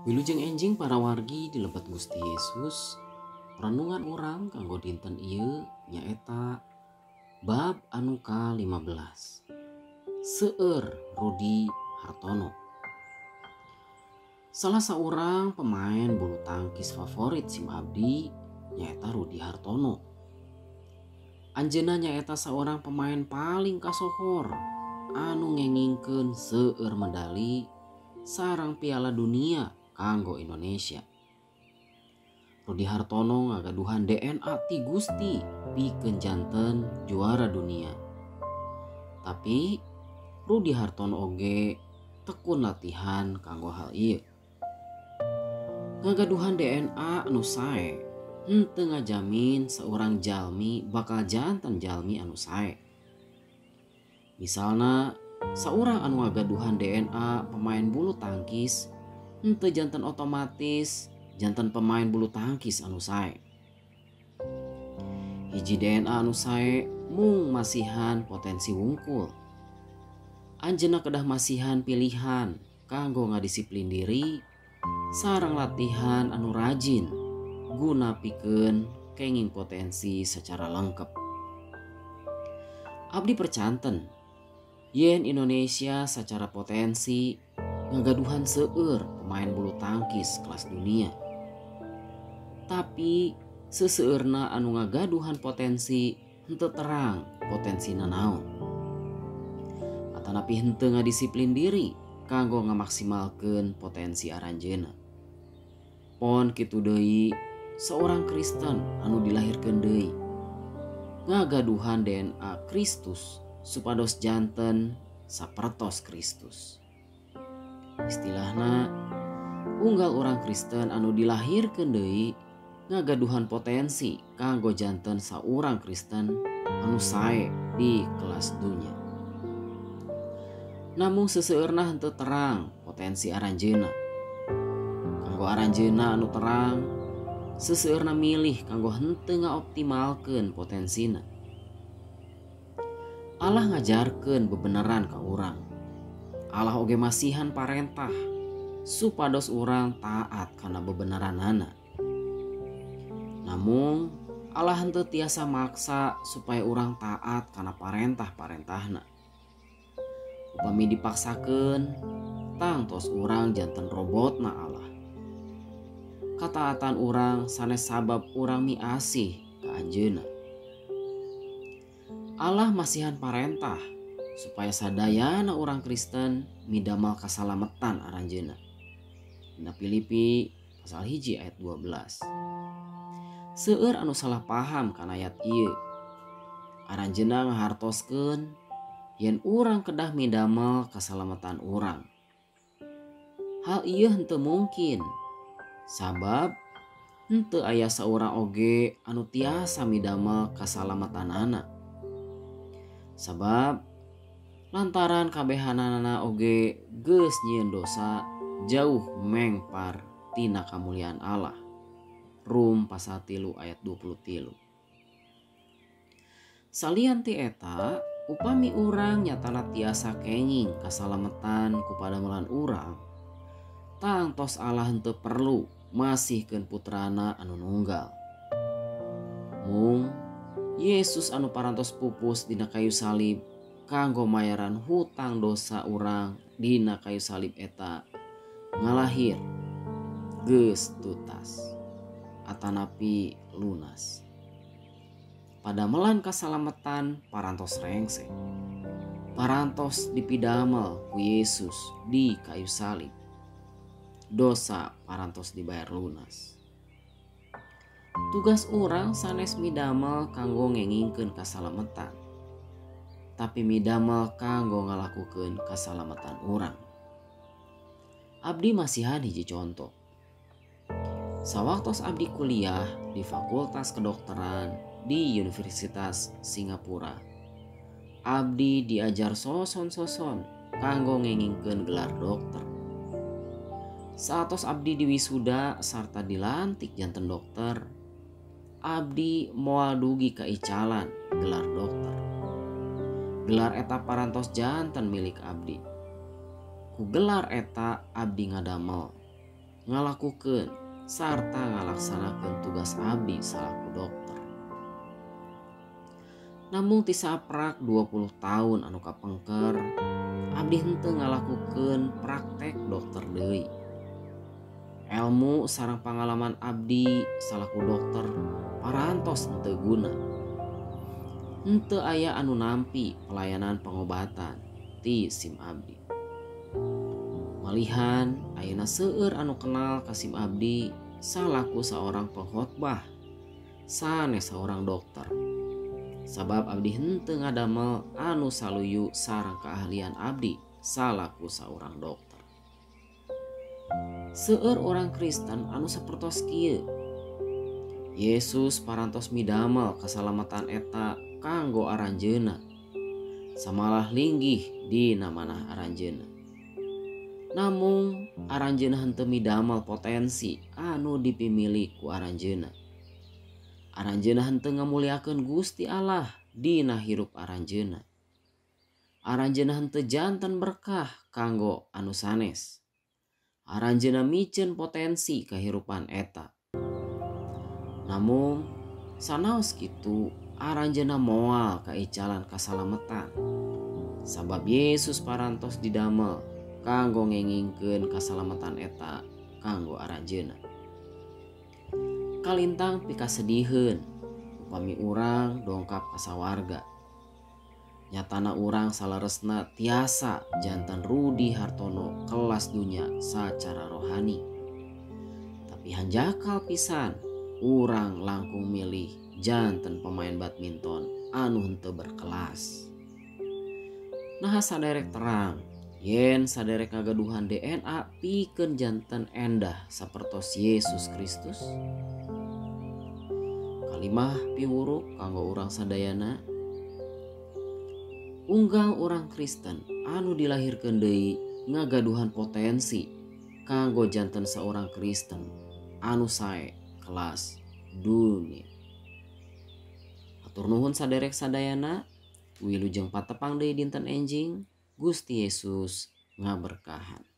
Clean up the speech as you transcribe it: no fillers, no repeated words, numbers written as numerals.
Wilujeng enjing para wargi di lebet Gusti Yesus, renungan urang kanggo dinten ieu nyaeta bab anu ka-15. Seueur Rudi Hartono. Salah saurang pemain bulu tangkis favorit sim abdi nyaeta Rudi Hartono. Anjeunna nyaeta saurang pemain paling kasohor anu ngengingkeun seueur medali sareng Piala Dunia kanggo Indonesia. Rudi Hartono ngagaduhan DNA ti Gusti pikeun janten juara dunia. Tapi Rudi Hartono oge tekun latihan kanggo hal ieu. Ngagaduhan DNA anu sae henteu ngajamin saurang jalmi bakal janten jalmi anu sae. Misalna saurang anu ngagaduhan DNA pemain bulu tangkis henteu janten otomatis janten pemain bulu tangkis anu sae. Hiji DNA anu sae mung masihan potensi wungkul. Anjeunna kedah masihan pilihan kanggo ngadisiplin diri sareng latihan anu rajin guna pikeun kenging potensi secara lengkap. Abdi percanten yen Indonesia secara potensi ngagaduhan seueur pemain bulu tangkis kelas dunia. Tapi seseueurna anu ngagaduhan potensi henteu terang potensina naon. Atanapi henteu ngadisiplin diri kanggo ngamaksimalkeun potensi aranjeunna. Pon kitu deui seorang Kristen anu dilahirkeun deui ngagaduhan DNA Kristus supados janten sapertos Kristus. Istilahna unggal orang Kristen anu dilahirkeun deui ngagaduhan potensi kanggo janten saurang Kristen anu sae di kelas dunya. Namung seseueurna henteu terang potensi aranjeunna. Kanggo aranjeunna anu terang, seseueurna milih kanggo henteu ngaoptimalkeun potensina. Allah ngajarkeun bebeneran ka urang. Allah oge masihan parentah supados urang taat kana bebeneranana. Namung Allah henteu tiasa maksa supaya urang taat kana parentah-parentahna. Upami dipaksakeun, tangtos urang janten robotna Allah. Kataatan urang sanes sabab urang miasih ka anjeunna. Allah masihan parentah supaya sadayana urang Kristen midamel kasalametan aranjeunna. Dina Filipi pasal 1 ayat 12. Seueur anu salah paham kana ayat ieu. Aranjeunna ngahartoskeun yen urang kedah midamel kasalamatan urang. Hal ieu henteu mungkin sabab henteu aya saurang oge anu tiasa midamel kasalamatanana. Sabab lantaran kabehanana oge geus nyieun dosa jauh mengpar tina kamuliaan Allah. Rum pasal 3 ayat 23. Salian ti eta, upami urang nyatana tiasa kenging kasalametan ku padamelan urang, tangtos Allah henteu perlu masihkeun putrana anu nunggal. Mung Yesus anu parantos pupus dina kayu salib kanggo mayaran hutang dosa urang dina kayu salib eta ngalahir geus tutas atanapi lunas. Padamelan kasalamatan parantos rengse, parantos dipidamel ku Yesus di kayu salib. Dosa parantos dibayar lunas. Tugas urang sanes midamel kanggo ngengingkeun kasalamatan, tapi midamel kanggo ngalakukeun kasalamatan urang. Abdi masihan hiji contoh. Sawaktos abdi kuliah di Fakultas Kedokteran di Universitas Singapura, abdi diajar soson-soson kanggo ngengingkeun gelar dokter. Saatos abdi diwisuda sarta dilantik janten dokter, abdi moal dugi kaicalan gelar dokter. Gelar eta parantos janten milik abdi. Ku gelar eta abdi ngadamel ngalakukeun sarta ngalaksanakeun tugas abdi salaku dokter. Namung ti saprak 20 tahun anu kapengker, abdi henteu ngalakukeun praktek dokter deui. Elmu sareng pangalaman abdi salaku dokter parantos henteu guna. Henteu aya anu nampi pelayanan pengobatan ti sim abdi. Malihan ayeuna seueur anu kenal ka sim abdi salaku saorang pengkhotbah sanes saorang dokter. Sabab abdi henteu ngadamel anu saluyu sareng keahlian abdi salaku saorang dokter. Seueur orang Kristen anu sapertos kieu. Yesus parantos midamel kasalamatan eta kanggo aranjeuna. Samalah linggih dina manah aranjeuna. Namung aranjeuna henteu midamel potensi anu dipimilik ku aranjeuna. Aranjeuna henteu ngamuliakeun Gusti Allah dina hirup aranjeuna. Aranjeuna henteu janten berkah kanggo anu sanes. Aranjeuna miceun potensi kahirupan eta. Namung sanaos kitu aranjeuna moal kaicalan kasalametan. Sabab Yesus parantos didamel kanggo ngengingkeun kasalamatan eta kanggo aranjeuna. Kalintang pikasediheun upami urang dongkap ka sawarga. Nyatana urang salaresna tiasa janten Rudi Hartono kelas dunya sacara rohani. Tapi hanjakal pisan urang langkung milih janten pemain badminton anu henteu berkelas. Nah saderek terang yen saderek ngagaduhan DNA pikeun janten endah sapertos Yesus Kristus. Kalimah piwuruk kanggo urang sadayana. Unggal urang Kristen anu dilahirkeun deui ngagaduhan potensi kanggo janten saurang Kristen anu sae kelas dunia. Hatur nuhun saderek sadayana, wilujeng patepang deui dinten enjing. Gusti Yesus ngaberkahan.